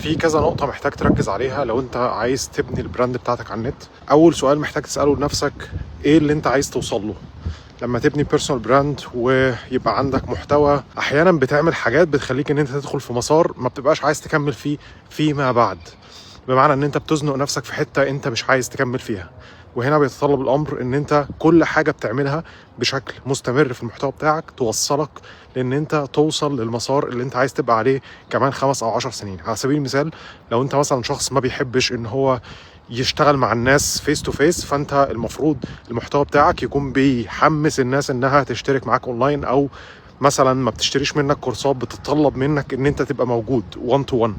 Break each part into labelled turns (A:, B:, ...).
A: في كذا نقطة محتاج تركز عليها لو انت عايز تبني ال brand بتاعتك على النت. اول سؤال محتاج تسأله لنفسك: ايه اللي انت عايز توصل له؟ لما تبني personal brand ويبقى عندك محتوى، احيانا بتعمل حاجات بتخليك ان انت تدخل في مسار ما بتبقاش عايز تكمل فيه فيما بعد، بمعنى ان انت بتزنق نفسك في حتة انت مش عايز تكمل فيها. وهنا بيتطلب الامر ان انت كل حاجة بتعملها بشكل مستمر في المحتوى بتاعك توصلك لان انت توصل للمسار اللي انت عايز تبقى عليه كمان 5 او 10 سنين. على سبيل المثال، لو انت مثلا شخص ما بيحبش ان هو يشتغل مع الناس face to face، فانت المفروض المحتوى بتاعك يكون بيحمس الناس انها تشترك معاك اونلاين، او مثلا ما بتشتريش منك كورسات بتتطلب منك ان انت تبقى موجود 1 to 1.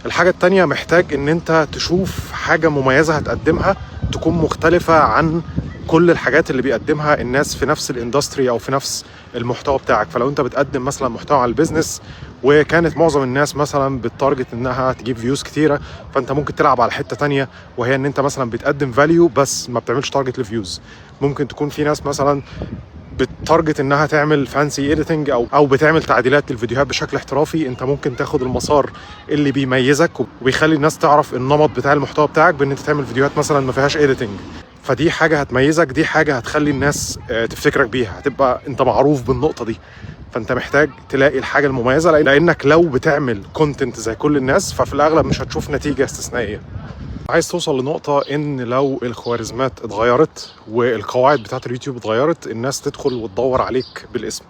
A: الحاجة التانية، محتاج ان انت تشوف حاجة مميزة هتقدمها تكون مختلفة عن كل الحاجات اللي بيقدمها الناس في نفس ال industry او في نفس المحتوى بتاعك. فلو انت بتقدم مثلا محتوى على ال business وكانت معظم الناس مثلا بت target انها تجيب views كتيره، فانت ممكن تلعب على حتة تانية، وهي ان انت مثلا بتقدم value بس ما بتعملش target ل views. ممكن تكون في ناس مثلا بت target انها تعمل fancy editing او بتعمل تعديلات للفيديوهات بشكل احترافي. انت ممكن تاخد المسار اللي بيميزك وبيخلي الناس تعرف النمط بتاع المحتوى بتاعك بان انت تعمل فيديوهات مثلا ما فيهاش editing. فدي حاجة هتميزك، دي حاجة هتخلي الناس تفتكرك بيها، هتبقى انت معروف بالنقطة دي. فانت محتاج تلاقي الحاجة المميزه، لانك لو بتعمل content زي كل الناس ففي الاغلب مش هتشوف نتيجة استثنائيه. عايز توصل لنقطة إن لو الخوارزمات اتغيرت والقواعد بتاعت اليوتيوب اتغيرت، الناس تدخل وتدور عليك بالاسم.